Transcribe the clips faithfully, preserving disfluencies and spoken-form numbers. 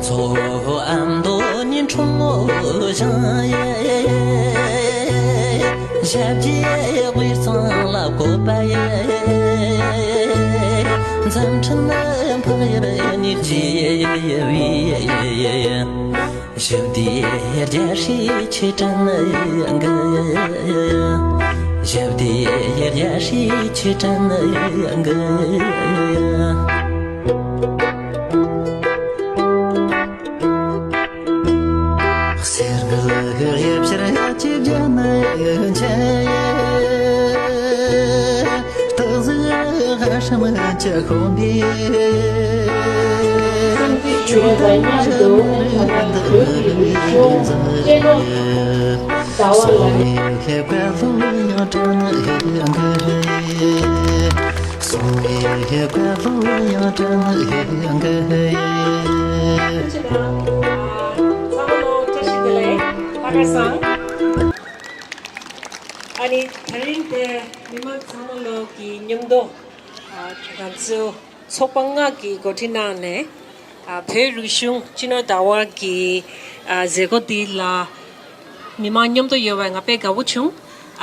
ཚོ་ཨ་མདོ་ནི་འཁྲུངས་མོ་བཞེངས་ཡེ། ཞབས་ཀྱི་དབུས་གཙང་ལ་བཀོད་པ་ཡེ། འཛམ་འཕྲིན་ལ་འཕགས་ཡུལ་ནི་སྐྱེ་བའི། ཞབས་དེ་རྒྱལ་སྲས་ཆོས་སྒྲོན་གྱི། ཞབས་དེ་རྒྱལ་སྲས་ཆོས་སྒྲོན་གྱི། གསེར་གྱི་དབྱིབས་ཕྱིར་གཅིག་བརྒྱ་ནི་འཆད། སྟག་གཟིག་ཧ་ཧྲམ་གྱི་ཤོམ་པའི། བསམ་ཚུལ་བརྗོད་པ་མཉམ་དུ་ད་ལྟ་བོད་ཀྱི་རིག་གཞུང་གཅེས་ནོར་ཟླ་བ་ལགས། སོང་བའི་བཀའ་སློབ་ཡང་དྲན་གི། ཐུགས་རྗེ་གནང་། ཚང་མ་ལོ་བཀྲ་ཤིས་བདེ་ལེགས། ལྷག་དཀར་བཟང་། ཨ་ནི་དེ་རིང་དེ་མི་མང་ཚང་མ་ལོ་གི་མཉམ་དུ་ང་ཚོ་ཚོགས་པ་ལྔ་གིས་འགོ་ཁྲིད་གནང་ནས་བོད་རིག་གཞུང་སྤྱི་ནོར་ཟླ་བ་གི་མཛད་སྒོ་འདི་ལ་མི་མང་མཉམ་དུ་ཡོད་པ་ང་དཔེ་དགའ་བོ་བྱུང་།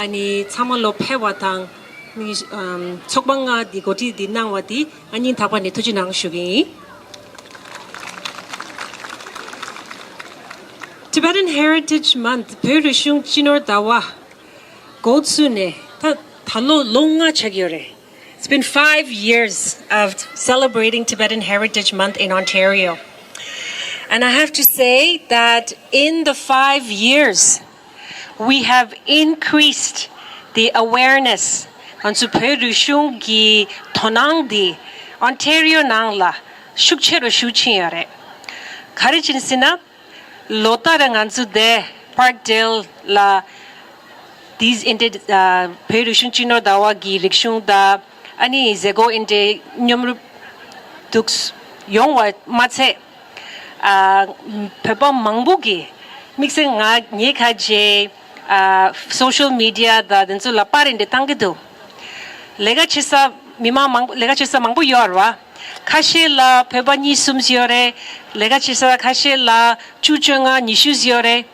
ཨ་ནི་ཚང་མ་ལོ་ཕེབས་པ་དང་ཚོགས་པ་ལྔ་འདི་འགོ་ཁྲིད་འདི་གནང་བ་འདི་ང་སྙིང་ཐག་པ་ནས་ཐུགས་རྗེ་གནང་ཞུ་གི་ཡིན། Tibetan Heritage Month བོད་རིག་གཞུང་སྤྱི་ནོར་ཟླ་བ་འགོ་ཚུགས་ནས་ད་ད་ལོ་ལོ་ལྔ་ཆགས་ཡོད་རེད། It's been five years of celebrating Tibetan Heritage Month in Ontario. And I have to say that in the five years, we have increased the awareness. ང་ཚོ་བོད་རིག་གཞུང་གི་དོ་སྣང་འདི་Ontario ནང་ལ་ཤུགས་ཆེ་རུ་ཞུགས་ཕྱིན་ཡོད་རེད། ག་རེ་བྱས་ཟེར་ན། ལོ་ལྟར་ང་ཚོ་དེ་Parkdale ལ་དེ་ཨིན་ཌི་བོད་རིག་གཞུང་སྤྱི་ནོར་ཟླ་བ་གི་རིག་གཞུང་དང་ཨ་ནི་མཛད་སྒོ་ཨིན་ཌི་མཉམ་རུབ་འདུག་ཡོང་བ་མ་ཚད། ཨ་བོད་པ་མང་པོ་གིས་དམིགས་བསལ་ང་ངའི་ཁ་རྗེ་ཨ་social media དང་དེ་ཚོ་ལ་པར་ཨིན་ཌི་བཏང་གི་འདུག་ལས་ཀ་བྱེད་ས་མི་མང་མང་པོ་ལས་ཀ་བྱེད་ས་མང་པོ་ཡོད་རེད་བ། ཁ་ཤས་ལ་བོད་པ་གཉིས་གསུམ་ཡོད་རེད། ལས་ཀ་བྱེད་ས་ཁ་ཤས་ལ་བཅུ་བཅོ་ལྔ་ཉི་ཤུ་ཡོད་རེད།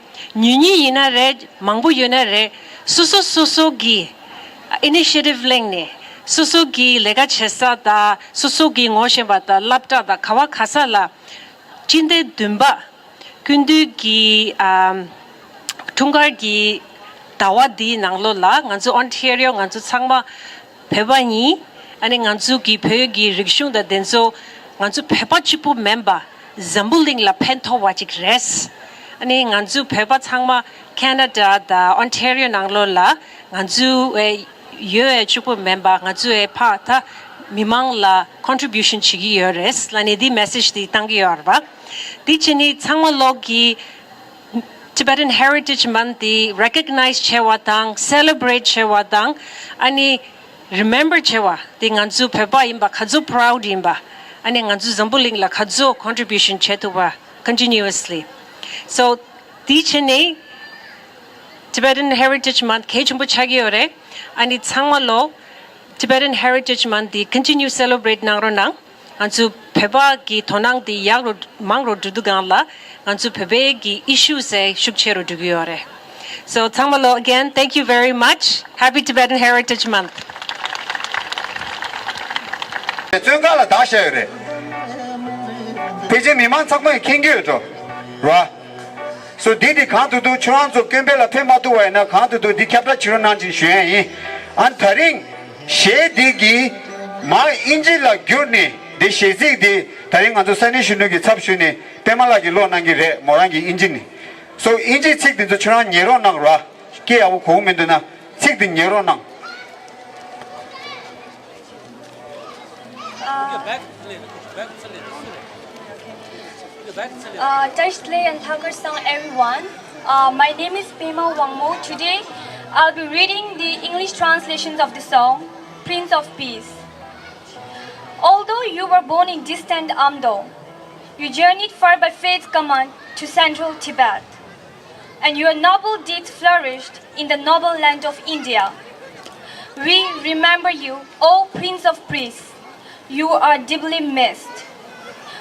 ཉུང་ཉུང་ཡིན་ན་རེད། མང་པོ་ཡོད་ན་རེད། སོ་སོ་སོ་སོ་གི་initiative གླེང་ནས་སོ་སོ་གི་ལས་ཀ་བྱེད་ས་དང་སོ་སོ་གི་ངོ་ཤེས་པ་དང་སློབ་གྲྭ་དང་ག་བ་ག་ས་ལ་སྤྱི་ཟླ་བདུན་པ་སྐུ་མདུན་གྱི་ཨམ་འཁྲུངས་སྐར་གྱི་ཟླ་བ་འདིའི་ནང་ལོགས་ལ་ང་ཚོ་Ontario ང་ཚོ་ཚང་མ་བོད་པ་ཡིན། ཨ་ནི་ང་ཚོ་གི་བོད་ཀྱི་རིག་གཞུང་དང་དེ་ཚོ་ང་ཚོ་བོད་པ་གཅིག་པུ་མིན་པ་འཛམ་བུ་གླིང་ལ་ཕན་ཐོགས་པ་ཅིག་རེད། ཨ་ནི་ང་ཚོ་བོད་པ་ཚང་མ་Canada དང་Ontario ནང་ལོགས་ལ་ང་ཚོ་ཨེ་ཡོད་ཨེ་གཅིག་པུ་མིན་པ་ང་ཚོ་ཨེ་ཕ་ད་མི་མང་ལ་contribution བྱེད་ཀྱི་ཡོད་རེད་ལ་ནི་འདི་message འདི་བཏང་གི་ཡོད་རེད་པ། འདི་བྱས་ནི་ཚང་མ་ལོག་གི Tibetan Heritage Month འདི་recognize བྱེད་པ་དང་celebrate བྱེད་པ་དང་ཨ་ནི་remember བྱེད་པ་འདི་ང་ཚོ་བོད་པ་ཡིན་པ་ག་ཚོད་proud ཡིན་པ་ཨ་ནི་ང་ཚོ་འཛམ་བུ་གླིང་ལ་ག་ཚོད་contribution བྱེད་ཐུབ་པ་continuously. So འདི་བྱས་ནས་Tibetan Heritage Month གལ་ཆེན་པོ་ཆགས་ཀྱི་ཡོད་རེད། ཨ་ནི་ཚང་མ་ལོ་Tibetan Heritage Month འདི་continue celebrate གནང་རོགས་གནང་། ང་ཚོ་བོད་པ་གི་དོ་སྣང་འདི་ཡག་རུ་མང་རུ་འགྲོ་དུས་སྒང་ལ་ང་ཚོ་བོད་པའི་གི་issue སེ་ཤུགས་ཆེ་རུ་འགྲོ་གི་ཡོད་རེད། So ཚང་མ་ལོ་again thank you very much. Happy Tibetan Heritage Month. བཙོན་ཁང་ལ་བདག་བཞག་ཡོད་རེད། ཕལ་ཆེར་མི་མང་ཚང་མས་མཁྱེན་གྱི་ཡོད་འགྲོ་ར། སོ་འདི་འདི་གང་དུ་འདུག་ཁྱོད་རང་ཚོ་དཀོན་སྤེལ་ལ་ཕེབས་མ་ཐུབ་པ་ཡིན་ན་གང་དུ་འདུག་འདི་ཁྱབ་བསྒྲགས་བྱེད་རོགས་གནང་ཅིག་ཞུ་ཡ་ཡིན། ཨ་ད་རིང་གཞས་འདི་གི་མ་ཨིན་ཇི་ལ་བསྒྱུར་ནས་འདི་གཞས་ཚིག་འདི་ད་རིང་ང་ཚོ་ས་གནས་གཞོན་ནུ་གི་ཚབ་ཞུས་ནས་པད་མ་ལགས་ཀྱིས་ཀློག་གནང་གི་རེད་མོ་རང་གི་ཨིན་ཇི་ནས། སོ་ཨིན་ཇི་ཚིག་འདི་ཚོ་ཁྱོད་རང་ཉན་རོགས་གནང་ར། སྐད་ཡག་པོ་གོ་གི་མི་འདུག་ན་ཚིག་འདི་ཉན་རོགས་གནང་། Uh, Tashi Delek and Thakur Sang, everyone. Uh, my name is Pema Wangmo. Today, I'll be reading the English translations of the song, Prince of Peace. Although you were born in distant Amdo, you journeyed far by faith's command to central Tibet, and your noble deeds flourished in the noble land of India. We remember you, O Prince of Priests. You are deeply missed.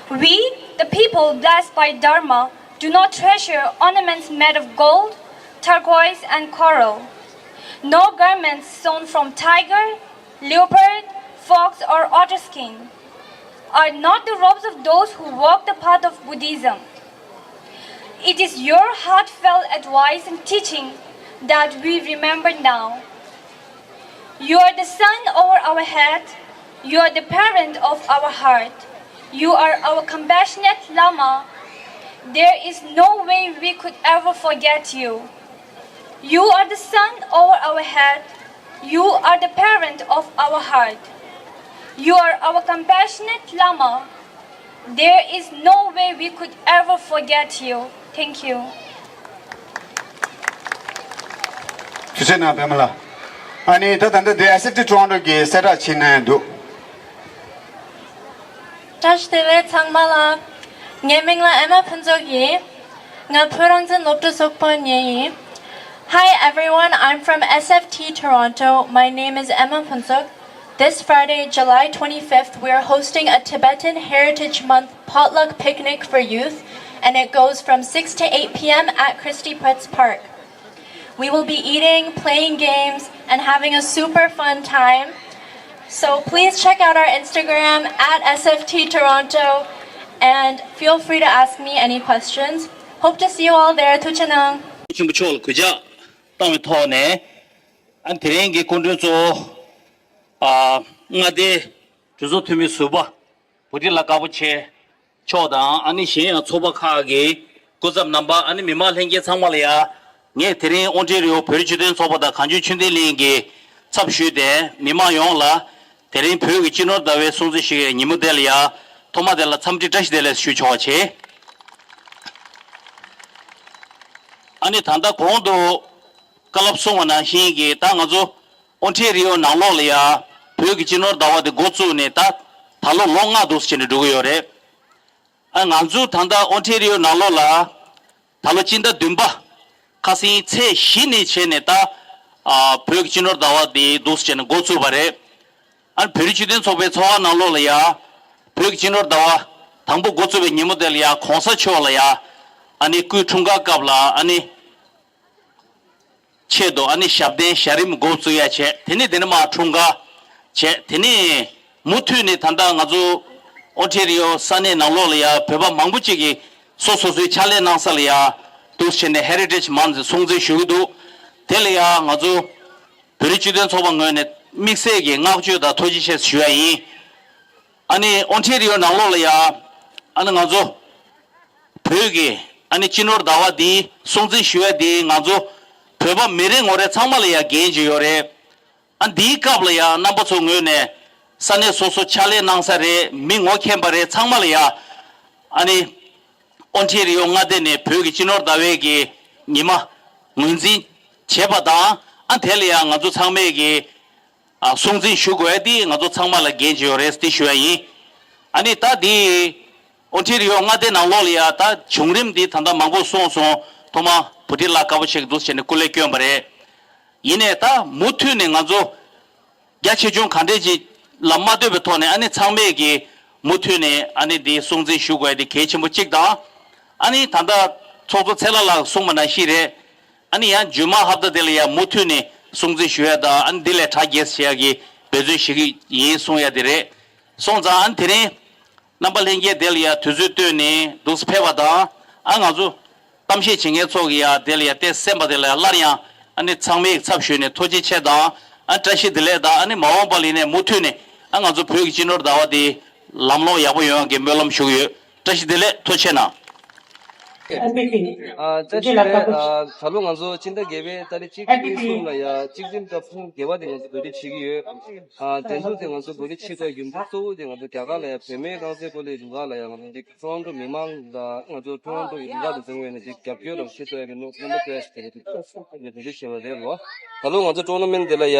We, The people blessed by Dharma do not treasure ornaments made of gold, turquoise, and coral, nor garments sewn from tiger, leopard, fox, or otter skin. Are not the robes of those who walk the path of Buddhism. It is your heartfelt advice and teaching that we remember now. You are the sun over our head. You are the parent of our heart. You are our compassionate Lama. There is no way we could ever forget you. You are the sun over our head. You are the parent of our heart. You are our compassionate Lama. There is no way we could ever forget you. Thank you. ཐུགས་རྗེ་གནང་པད་མ་ལགས། ཨ་ནི་ད་ད་ལྟ་འདི་ཨེ་སི་ཨེཕ་ཊི་ཊོ་རོན་ཊོ་གི་གསལ་བསྒྲགས་བྱེད་གནང་འདུག་བཀྲ་ཤིས་བདེ་ལེགས་ཚང་མ་ལ། ངའི་མིང་ལ་ཨེ་མ་ཕུན་ཚོགས་ཡིན། ང་བོད་རང་བཙན་སློབ་ཕྲུག་ཚོགས་པ་ནས་ཡིན། Hi everyone, I'm from S F T Toronto. My name is Emma Phuntsok. This Friday, July twenty-fifth, we are hosting a Tibetan Heritage Month potluck picnic for youth, and it goes from six to eight p m at Christie Pratts Park. We will be eating, playing games, and having a super fun time. So please check out our Instagram at S F T Toronto and feel free to ask me any questions. Hope to see you all there. ཐུགས་རྗེ་གནང་། ཆེན་པོ་མཆོག་ལ་གུས་ཕྱག་བཏང་བའི་ཐོག་ནས། ཨ་དེ་རིང་གི་སྐུ་མགྲོན་གཙོ་བོ། ཨ་མངའ་སྡེའི་གྲོས་ཚོགས་འཐུས་མི་ཟུར་པ། བུ་ཁྲིད་ལགས་དཀར་པོ་ཆེ་མཆོག་དང་། ཨ་ནི་གཞན་ཡང་ཚོགས་པ་ཁག་གི་སྐུ་ཚབ་རྣམ་པ། ཨ་ནི་མི་མང་ལྷན་རྒྱས་ཚང་མ་ལ་ཡ། ངས་དེ་རིང་ཨོན་ཊེ་རི་ཡོ་བོད་རིགས་སྤྱི་མཐུན་ཚོགས་པ་དང་གངས་ལྗོངས་ཆོས་ལྡན་གླིང་གི་ཚབ་ཞུས་ཏེ། མི་མང་ཡོངས་ལ་དེ་རིང་བོད་ཀྱི་སྤྱི་ནོར་ཟླ་བའི་སྲུང་བརྩི་ཞུ་བའི་ཉིན་མོ་དེ་ལ་ཡ། ཐོག་མ་དེ་ལ་འཚམས་འདྲི་བཀྲ་ཤིས་བདེ་ལེགས་ཞུ་ཆོག་པ་བྱེད། ཨ་ནི་ད་ལྟ་གོང་དུ་བཀའ་སློབ་གསུངས་པ་ནང་བཞིན་གྱི། ད་ང་ཚོ་ཨོན་ཊེ་རི་ཡོ་ནང་ལོགས་ལ་ཡ་བོད་ཀྱི་སྤྱི་ནོར་ཟླ་བ་དེ་འགོ་བཙུགས་ནས་ད་ད་ལོ་ལོ་ལྔ་འདུག་སེ་བྱས་ནས་འགྲོ་གི་ཡོད་རེད། ཨ་ང་ཚོ་ད་ལྟ་ཨོན་ཊེ་རི་ཡོ་ནང་ལོགས་ལ་ད་ལོ་སྤྱི་ཟླ་བདུན་པ་ཁ་སང་ཚེས་བཞི་ནས་བྱས་ནས་ད་ཨ་བོད་ཀྱི་སྤྱི་ནོར་ཟླ་བ་དེ་འདུག་སེ་བྱས་ནས་འགོ་བཙུགས་པ་རེད། ཨ་ནི་བོད་རིགས་སྤྱི་མཐུན་ཚོགས་པའི་ཚོགས་ཁང་ནང་ལོགས་ལ་ཡ་བོད་ཀྱི་སྤྱི་ནོར་ཟླ་བ་དང་པོ་འགོ་བཙུགས་པའི་ཉིན་མོ་དེ་ལ་ཡ་གོང་ས་མཆོག་ལ་ཡ་ཨ་ནི་སྐུའི་འཁྲུངས་སྐར་སྐབས་ལ་ཨ་ནི་ཆེད་དུ་ཨ་ནི་ཞབས་བརྟན་ཞལ་རིམ་འགོ་བཙུགས་ཡ་བྱས། དེ་ནས་དེ་ནས་མར་འཁྲུངས་སྐར་བྱས། དེ་ནས་མུ་མཐུད་ནས་ད་ལྟ་ང་ཚོ་ཨོན་ཊེ་རི་ཡོ་ས་གནས་ནང་ལོགས་ལ་ཡ་བོད་པ་མང་པོ་ཅིག་གིས་སོ་སོ་སོའི་ཕྱག་ལས་གནང་ས་ལ་ཡ་འདུག་སེ་བྱས་ནས་ཧེ་རི་ཊེཇ་མཱན་ཐི་སྲུང་བརྩི་ཞུ་གི་འདུག་དེ་ལ་ཡ་ང་ཚོ་བོད་རིགས་སྤྱི་མཐུན་ཚོགས་པ་ངོས་ནས་དམིགས་བསལ་གྱི་བསྔགས་བརྗོད་དང་ཐུགས་རྗེ་ཆེ་ཞུ་ཡ་ཡིན། ཨ་ནི་ཨོན་ཊེ་རི་ཡོ་ནང་ལོགས་ལ་ཡ་ཨ་ནི་ང་ཚོ་བོད་ཀྱི་ཨ་ནི་སྤྱི་ནོར་ཟླ་བ་འདི་སྲུང་བརྩི་ཞུ་ཡ་འདི་ང་ཚོ་བོད་པ་མི་རེ་ངོ་རེ་ཚང་མ་ལ་ཡ་འགན་ཅིག་ཡོད་རེད། ཨ་འདིའི་སྐབས་ལ་ཡ་རྣམ་པ་ཚོ་ངོས་ནས་ས་གནས་སོ་སོ་ཕྱག་ལས་གནང་ས་རེད། མི་ངོ་མཁྱེན་པ་རེད། ཚང་མ་ལ་ཡ་ཨ་ནི་ཨོན་ཊེ་རི་ཡོ་མངའ་སྡེ་ནས་བོད་ཀྱི་སྤྱི་ནོར་ཟླ་བའི་གི་ཉི་མ་ངོས་འཛིན་བྱས་པ་དང་། ཨ་དེ་ལ་ཡ་ང་ཚོ་ཚང་མས་གི་ཨ་སྲུང་བརྩི་ཞུ་དགོས་ཡ་དེ་ང་ཚོ་ཚང་མ་ལ་འགན་ཅིག་ཡོད་རེད་དེ་ཞུ་ཡ་ཡིན། ཨ་ནི་ད་དེ་ཨོན་ཊེ་རི་ཡོ་མངའ་སྡེ་ནང་ལོགས་ལ་ཡ་ད་བྱུང་རིམ་འདི་ད་ལྟ་མང་པོ་གསུངས་སོང་། ཐོག་མ་བུ་ཁྲིད་ལགས་དཀར་པོ་ཆེ་གིས་འདུག་སེ་བྱས་ནས་སྐུ་ལས་བསྐྱོན་པ་རེད། ཡིན་ནའི་ད་མུ་མཐུད་ནས་ང་ཚོ་རྒྱ་ཆེ་ཆུང་གང་འདྲས་ཅིག་ལ་མ་ལྟོས་པའི་ཐོག་ནས་ཨ་ནི་ཚང་མས་ཀྱི་མུ་མཐུད་ནས་ཨ་ནི་འདི་སྲུང་བརྩི་ཞུ་དགོས་ཡ་དེ་གལ་ཆེན་པོ་གཅིག་དང་། ཨ་ནི་ད་ལྟ་ཚོགས་གཙོ་ཚེ་ལྷ་ལགས་གསུངས་པ་ནང་བཞིན་རེད། ཨ་ནི་ཡང་རྗེས་མ་ཧབ་ཏ་དེ་ལ་ཡང་མུ་མཐུད་ནས་སྲུང་བརྩི་ཞུ་ཡ་དང་། ཨ་ནི་འདི་ལས་གྲ་རྒྱས་བྱེད་ཡ་གི་འབད་བརྩོན་ཞུ་གི་ཡིན་གསུང་ཡ་དེ་རེད། སོང་ཙང་ཨ་ནི་དེ་རིང་རྣམ་པ་ལྷན་རྒྱས་དེ་ལ་ཡང་དུས་ཚོད་བཏོན་ནས་འདུག་སེ་ཕེབས་པ་དང་། ཨ་ང་ཚོ་གཏམ་བཤད་བྱེད་མཁན་ཚོ་གི་ཡང་དེ་ལ་ཡང་བལྟས་གསན་པ་དེ་ལ་ཡང་སླར་ཡང་ཨ་ནི་ཚང་མའི་ཚབ་ཞུས་ནས་ཐུགས་རྗེ་ཆེ་དང་། ཨ་བཀྲ་ཤིས་བདེ་ལེགས་དང་། ཨ་ནི་མ་འོངས་པ་ལ་ཡིན་ནའི་མུ་མཐུད་ནས་ཨ་ང་ཚོ་བོད་ཀྱི་སྤྱི་ནོར་ཟླ་བ་དེ་ལམ་ལྷོང་ཡག་པོ་ཡོང་ཡ་གི་སྨོན་ལམ་ཞུ་གི་ཡོད། བཀྲ་ཤིས་བདེ་ལེགས། ཐུགས་རྗེ་གནང་། ཨ་བཀྲ་ཤིས་བདེ་ལེགས། ཨ་ད་ལོ་ང་ཚོ་སྤྱི་ཟླ་བརྒྱད་པའི་ཏ་རིག་གཅིག་གཉིས་གསུམ་ལ་ཡ་གཅིག་འཛིན་སྐབས་ཐེངས་བརྒྱད་པ་དེ་ང་ཚོ་གོ་སྒྲིག་བྱེད་ཀྱི་ཡོད། ཨ་དེ་ཚོ་དེ་ང་ཚོ་གོ་སྒྲིག་བྱེད་དགོས་ཡོད་འགྲོ་གཙོ་བོ་དེ་ང་ཚོ་རྒྱ་གར་ལ་ཡ་བོད་མིའི་རྐང་རྩེད་སྤོ་ལོའི་རུ་ཁག་ལ་ཡ་ང་ཚོ་འདི་ཊོ་རོན་ཊོ་མི་མང་དང་ང་ཚོ་ཊོ་རོན་ཊོ་གི་རུ་ཁག་དེ་ཚོའི་ངོས་ནས་འདི་རྒྱབ་སྐྱོར་རོགས་བྱེད་ཐུབ་ཡ་གི་སྨོན་ལམ་བཏོན་ཡ་ཞིག་དེ་གོ་སྒྲིག་བྱས་པ་རེད་ལོ། ད་ལོ་ང་ཚོ་ཊོར་ན་མེན་ཊི་འདི་ལ་ཡ་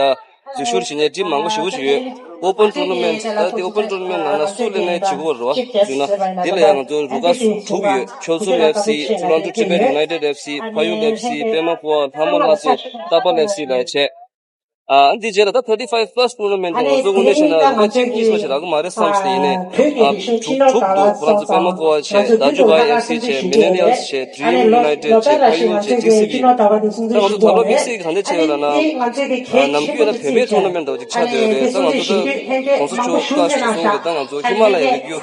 འཛུལ་ཞུགས་བྱེད་མཁན་ཊིམ་མང་པོ་ཞེ་པོ་ཞིག་ཡོད། ཨོ་པན་ཊོར་ན་མེན་ཊི། ད་དེ་ཨོ་པན་ཊོར་ན་མེན་ཊི་ནང་ན་སུ་སླེབས་ནའི་བྱེད་དགོས་རེད་བ། བྱས་ན་དེ་ལ་ཡང་ང་ཚོ་རུ་ཁག་དྲུག་ཡོད། ཆོལ་གསུམ་ཨེཕ་སི། ཊོ་རོན་ཊོ་ཊི་བེཊ་ཡུ་ནའི་ཊེཌ་ཨེཕ་སི། ཕ་ཡུལ་ཨེཕ་སི། པད་མ་ཕུ་བ། ལྷ་མོ་ལྷ་རྩེ། རྟ་པཱ་ལེབ་སི་ལ་བྱས། ཨ་འདི་རྗེས་ལ་ད་thirty five plus tournament དེ་ང་ཚོ་དངོས་གནས་བཤད་ན་ད་ཅིག་ཅིག་ཞིག་རག་གི་མ་རེད་བསམ་སྟེ་ཡིན་ནའི་ཨ་དྲུག་དྲུག་འདུག་ང་ཚོ་པད་མ་ཀོ་བ་བྱས། ད་ཇུ་བྷ་ཨེཕ་སི་བྱས། མི་ལེ་ནི་ཡལ་སི་བྱས། ཌི་རིམ་ཡུ་ནའི་ཊེཌ་བྱས། ཁ་ཡུ་བྱས། ཇེ་སི་བི། ད་ང་ཚོ་ད་ལོ་དམིགས་བསལ་གྱི་ག་འདྲ་བྱས་ཡོད་ལབ་ན། ཨ་ནམ་རྒྱུན་ཡོད་ན་བུད་མེད་ཊུར་ན་མེན་ཊི་འདྲ་བོ་ཅིག་ཆགས་བསྡད་ཡོད་རེད། ད་ང་ཚོ་ད་གོང་ས་མཆོག་བཀའ་ཞུ་སོང་གི་ད་ང་ཚོ་ཧི་མ་ལ་ཡའི་རི་རྒྱུད་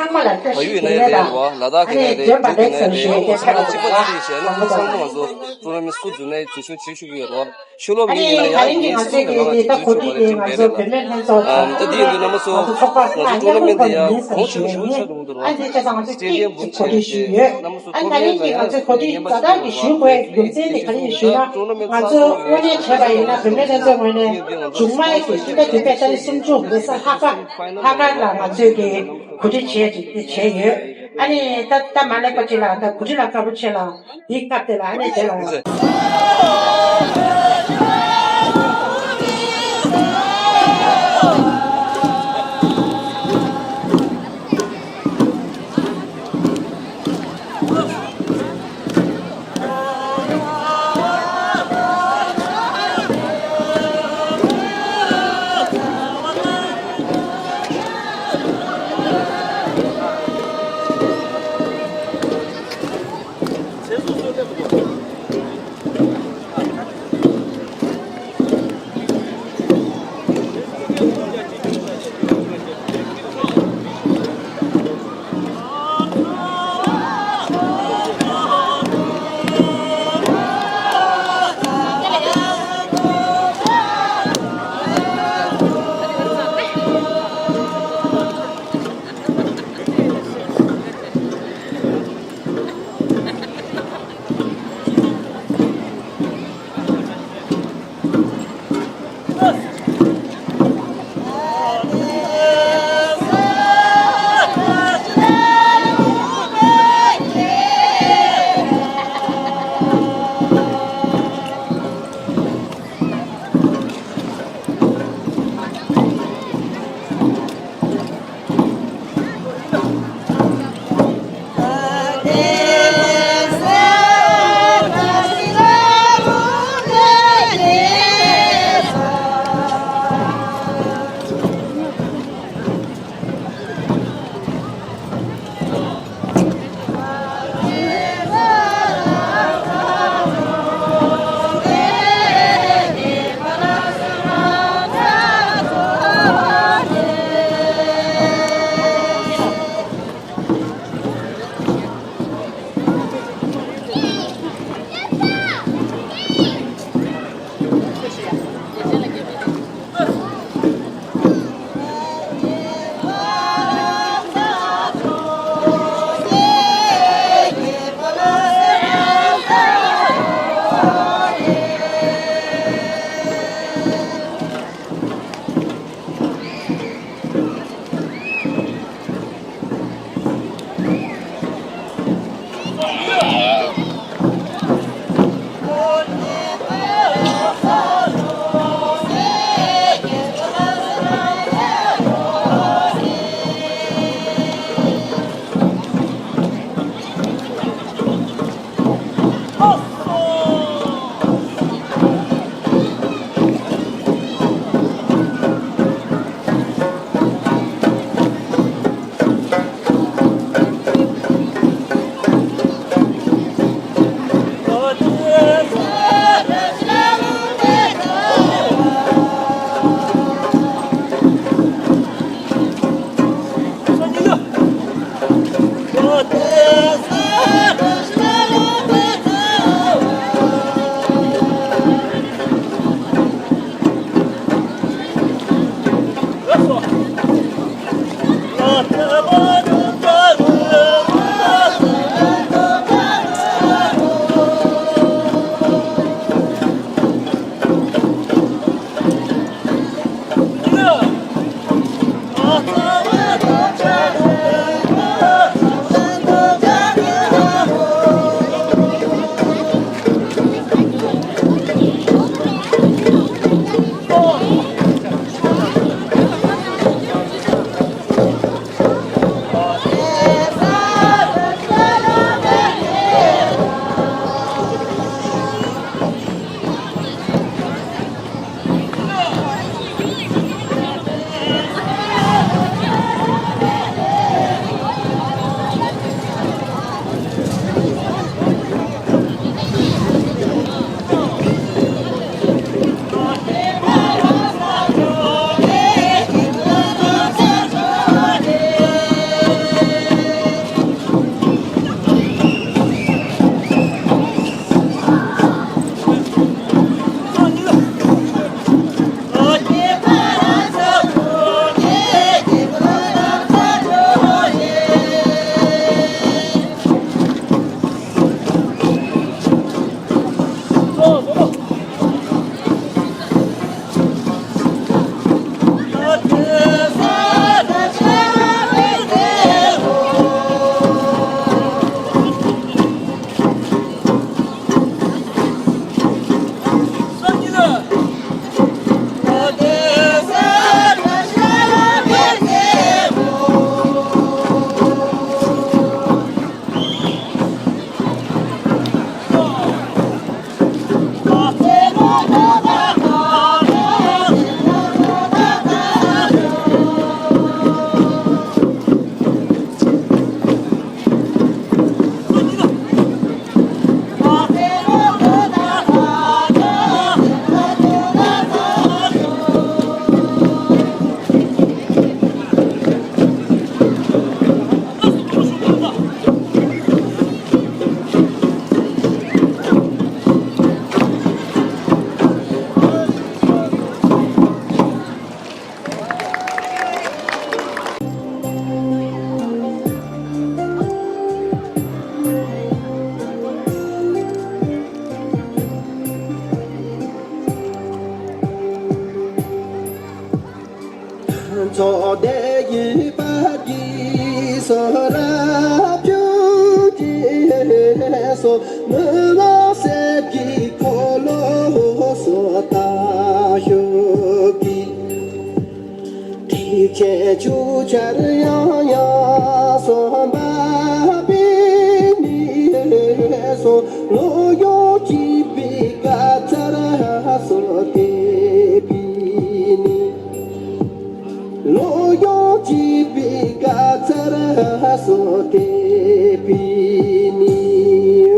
ཕ་ཡུལ་ཡིན་ན་ཡང་རེད། རེད་བ། ལ་དྭགས་ཡིན་ན་རེད། འབྲུག་ཡིན་ན་ཡང་རེད། ད་ང་ཚོ་གཅིག་པ་གཅིག་རེད་བྱས་ན་ཚང་མ་ང་ཚོ་ཊུར་ན་མེན་ཊི་སུ་འཛུལ་ན་ཡང་འཛུལ་ཤུགས་བྱེད་ཤུགས་ཡོད་རེད་བ། ཕྱི་ལོགས་མི་ཡིན་ན་ཡང་ངས་སུ་ལ་མ་ང་དེ་ཚོ་ཞུ་གི་མ་རེད། ཅིག་འདྲ་རེད་ལ། ཨམ་ད་དེ་ཡིན་དུས་རྣམ་པ་ཚོ་ང་ཚོ་ཚོགས་པ་ང་ཚོ་ཊུར་ན་མེན་ཊི་དེ་ཡང་གོང་ཆེན་པོ་ཞེ་པོ་ཆགས་འགྲོ་གི་འདུག་ར། སི་ཊེ་ཌི་ཡམ་འབུམ་གཅིག་བྱས་ཏེ་རྣམ་པ་ཚོ་ཊུར་ན་མེན་ཊི་ལ་ཡང་ཉན་པ་ཆགས་འགྲོ་གི་རེད་བ། ཨ་ནི་ད་ནི་ང་ཚོ་གོ་སྒྲིག་བྱས་ནས་ད་ལྟ་གོ་སྒྲིག་བྱས་ནས་ང་ཚོ་དངོས་གནས་བྱས་པ་ཡིན་ན་བུད་མེད་ལྷན་ཚོགས་ངོས་ནས་མཇུག་མ་གི་ཕྱི་ཟླ་བདུན་པའི་ཏ་རིག་སུམ་ཅུ་ཉི་ཤུ་ལྷག་པ་ལྷག་དཀར་ལ་ང་ཚོས་ཀྱི་གོ་སྒྲིག་བྱས་བྱས་ཡོད། ཨ་ནི་ད་ལྟ་མ་ལེགས་པ་ཅིག་ལ་ད་གོ་སྒྲིག་ལ་དཀའ་པོ་ཆེ་ལ། འདི་སྐབས་དེ་ལ་ཨ་ནེ་དེ་ལ། མི་ལ་སེར་གྱི་འཁོར་ལོ་སོགས་ད་ཤོག་གི། ཐེག་ཆེན་ཆོས་ཆར་ཡང་ཡང་གསུངས་པ་པའི་ནི་སོ། ལོ་ཡང་གཅིག་པའི་དགའ་ཚལ་སོགས་དེ་པའི་ནི། ལོ་ཡང་གཅིག་པའི་དགའ་ཚལ་སོགས་དེ་པའི་ནི།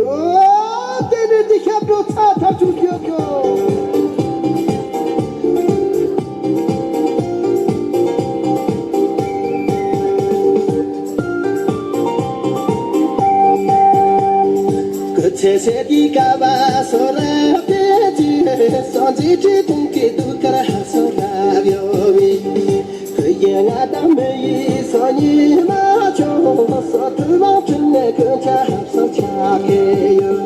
ཨོ། དེ་ནི་འདི་ཞབས་བྲོ་ཚ་ཐག་ཆོད་ཡོད་ཀྱང་། སྐུ་ཚེ་ཟད་དེ་དཀའ་བ་སོགས་རབ་སྟེར་ཅིང་། སངས་རྒྱས་ཀྱི་དུང་གི་གདུགས་དཀར་སོགས་རབ་གཡོ་བའི། སྐུ་ཡི་མངའ་བདག་མི་ཡི་སོགས་ཉི་མ་མཆོག་སོགས། ཐུབ་དབང་ཕྲིན་ལས་ཀུན་ཁྱབ་སོགས་ཕྱག་གི་ཡུལ།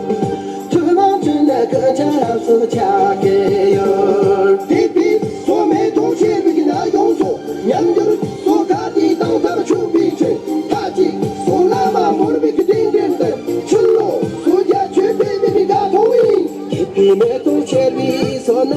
ཐུབ་དབང་ཕྲིན་ལས་ཀུན་ཁྱབ་སོགས་ཕྱག་གི་ཡུལ། དེ་པའི་སོགས་མེ་ཏོག་ཆེ་བའི་ན་ཡོངས་སུ། ཉམས་འགྱུར་སོགས་ག་དེ་དང་ཐར་ཆོག་པའི་ཕྱིར། མཐའ་གཅིག་སོགས་བླ་མ་མོར་བའི་གདན་འདྲེན་དུ། ཕྱིར་ལོག་སོགས་རྒྱ་ཆོས་སྤེལ་བའི་དགའ་ཐོག་ཡིན། དེ་པའི་མེ་ཏོག་ཆེ་བའི་སོགས་ན་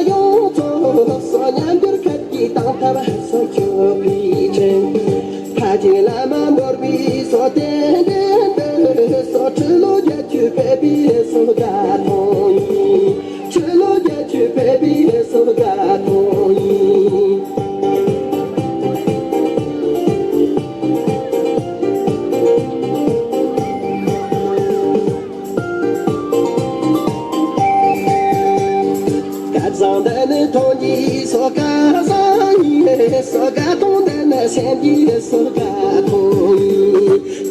ཡོངས་སུ། སོགས་ཉམས་འགྱུར་ག་དེ་དང་ཐར་སོགས་ཆོག་པའི་ཕྱིར། མཐའ་གཅིག་བླ་མ་མོར་བའི་སོགས་གདན་འདྲེན་དུ། སོགས་ཕྱིར་ལོག་རྒྱ་ཆོས་སྤེལ་བའི་སོགས་དགའ་ཐོག་ཡིན། ཕྱིར་ལོག་རྒྱ་ཆོས་སྤེལ་བའི་སོགས་དགའ་ཐོག་ཡིན། སྐལ་བཟང་འདི་ནི་ཐོག་གཉིས་སོགས་སྐལ་བཟང་ཡིན། སོགས་དགའ་ཐོག་འདི་ནི་སེམས་ཀྱི་སོགས་དགའ་ཐོག་ཡིན།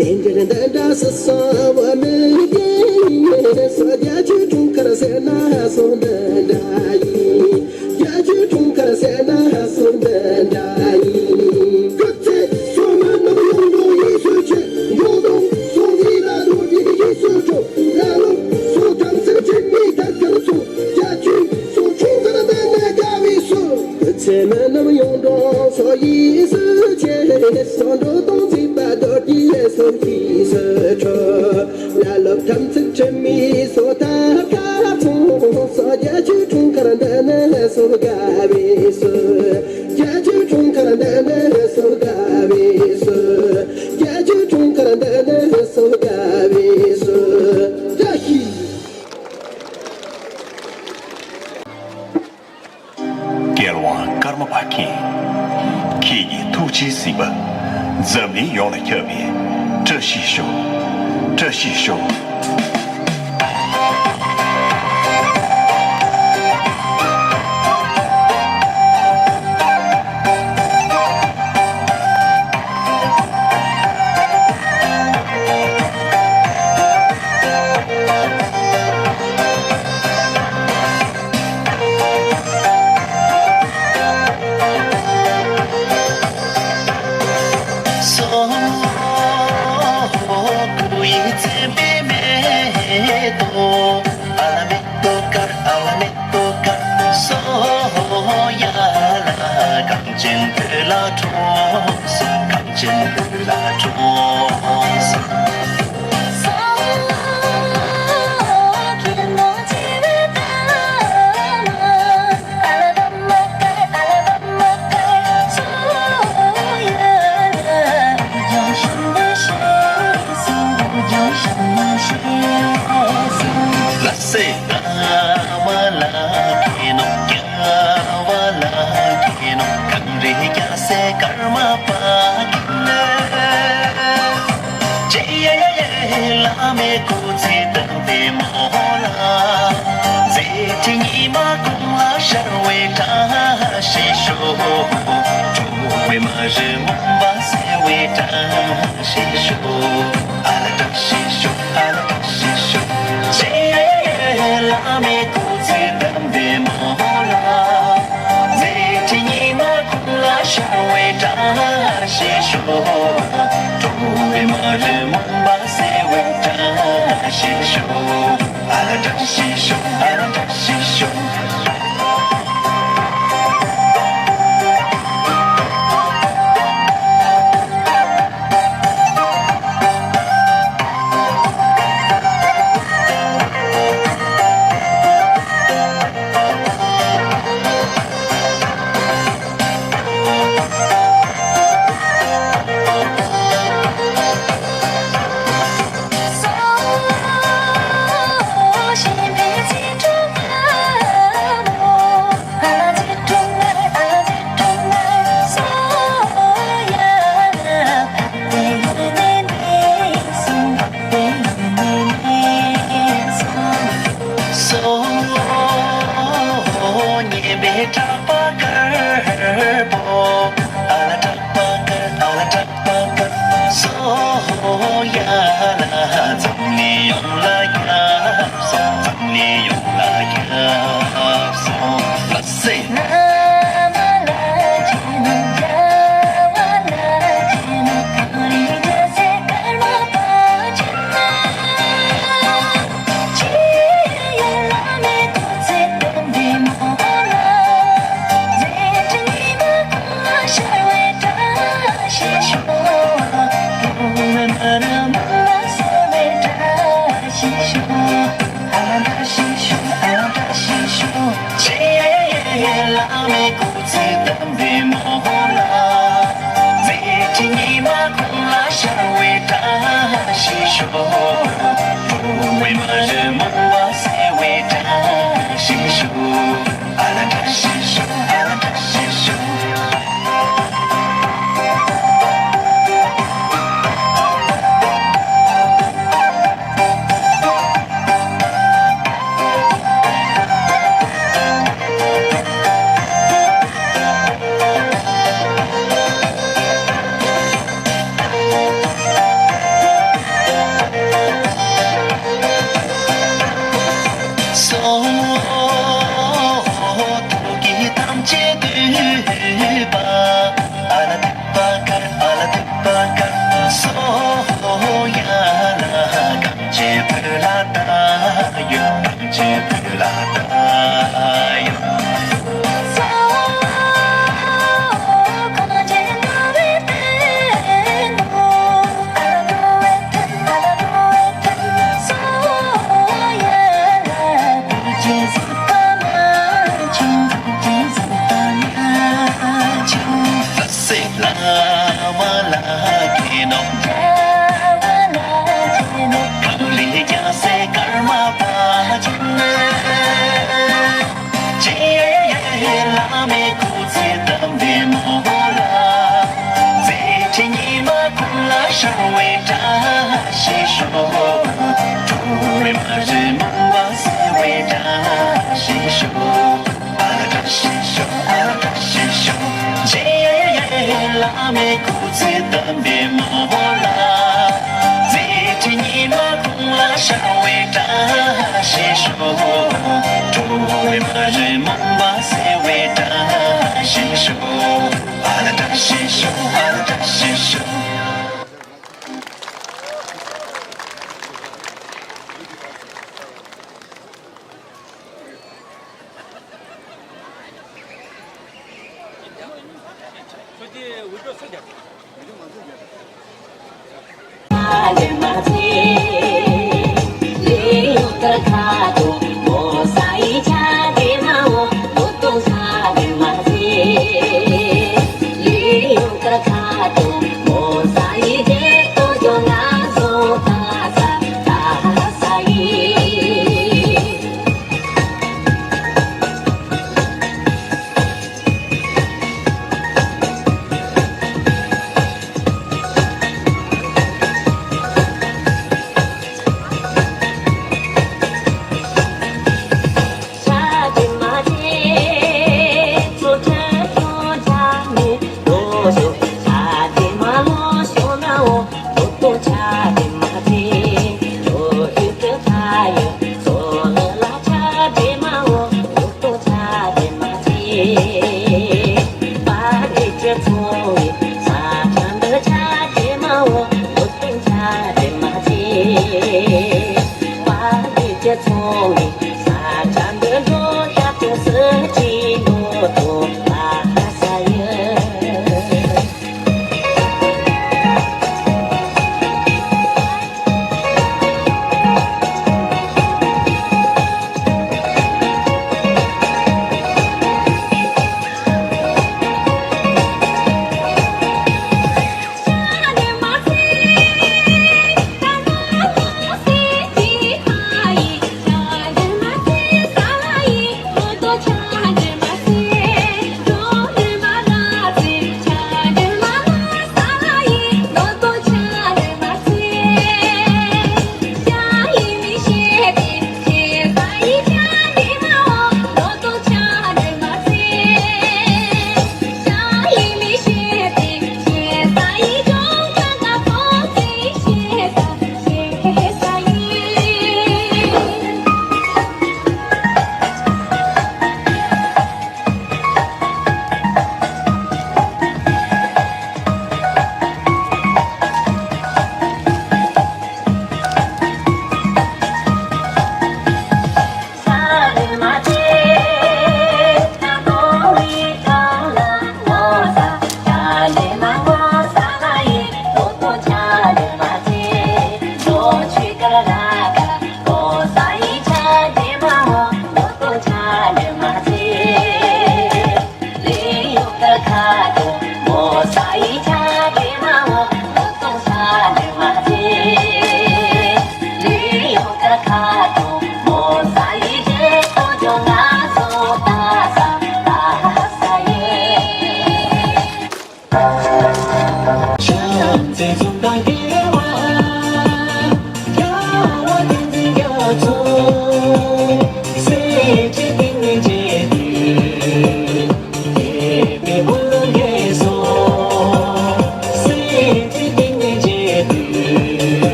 རྟེན་འབྲེལ་འདི་འདྲ་སུ་སོགས་བུ་མོའི་རྒྱན་ཡིན། སོགས་རྒྱ་ཆོས་འཁྲུངས་སྐར་ཟེར་ན་སོགས་འདི་འདྲ་ཡིན། རྒྱ་ཆོས་འཁྲུངས་སྐར་ཟེར་ན་སོགས་འདི་འདྲ་ཡིན། སྐུ་ཚེ་སོགས་མི་རྣམས་ཡོངས་རྫོགས་ཡིད་སུ་ཆེ། འགྲོ་དོན་སོགས་ཡིད་ལ་འགྲོ་ཡིད་ཡིད་སུ་འགྲོ། བླ་སློབ་སོགས་དམ་ཚིག་ཆེན་མོའི་དར་དཀར་སོགས། རྒྱ་ཆོས་སོགས་འཁྲུངས་སྐར་འདི་ནི་དགའ་བའི་སོ། སྐུ་ཚེ་མི་རྣམས་ཡོངས་རྫོགས་སོགས་ཡིད་སུ་ཆེ། སོགས་འགྲོ་དོན་མཛད་པ་རྡོ་རྗེ་སོགས་ཡིད་སུ་འཕྲོ། བླ་སློབ་དམ་ཚིག་ཁྲིམས་མི་སོགས་ཐབས་མཁས་ཚོགས་སོགས། རྒྱ་ཆོས་འཁྲུངས་སྐར་འདི་ནི་སོགས་དགའ་བའི་སོ། རྒྱ་ཆོས་འཁྲུངས་སྐར་འདི་ནི་སོགས་དགའ་བའི་སོ། རྒྱ་ཆོས་འཁྲུངས་སྐར་འདི་ནི་སོགས་དགའ་བའི་སོ། བཀྲ་ཤིས། རྒྱལ་དབང་ཀརྨ་པ་མཁྱེན། ཁྱེད་ཀྱི་ཐུགས་རྗེའི་གཟིགས་པ་འཛམ་གླིང་ཡོངས་ལ་ཁྱབ་པའི་བཀྲ་ཤིས་ཤོག། བཀྲ་ཤིས་ཤོག།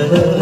ཕ་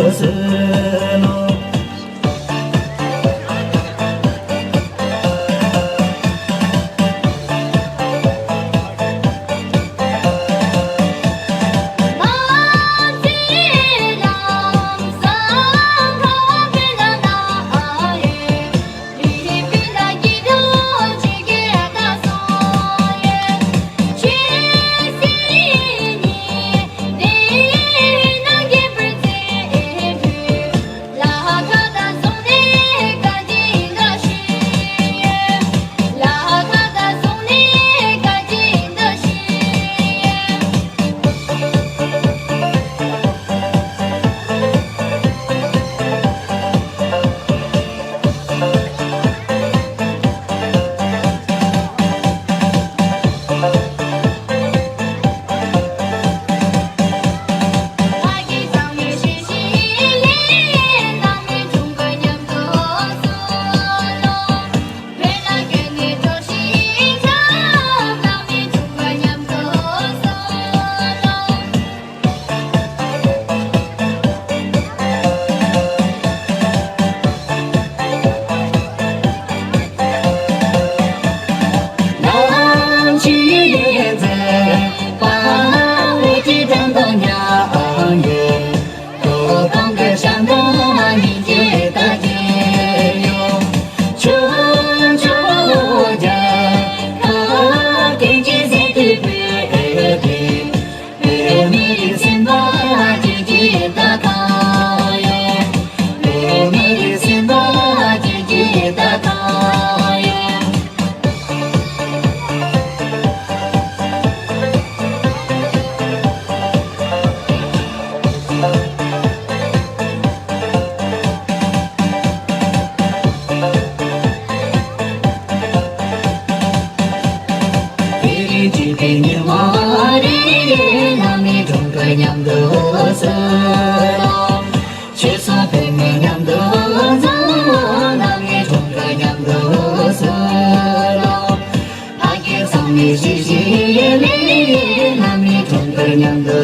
གི་ཚང་མས་ཤིག་ཤིག་ཡེ་ལེ་ཡེ་ལེ། ལྷ་མི་གྲོང་ཁྱེར་མཉམ་དུ་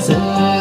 སོང་།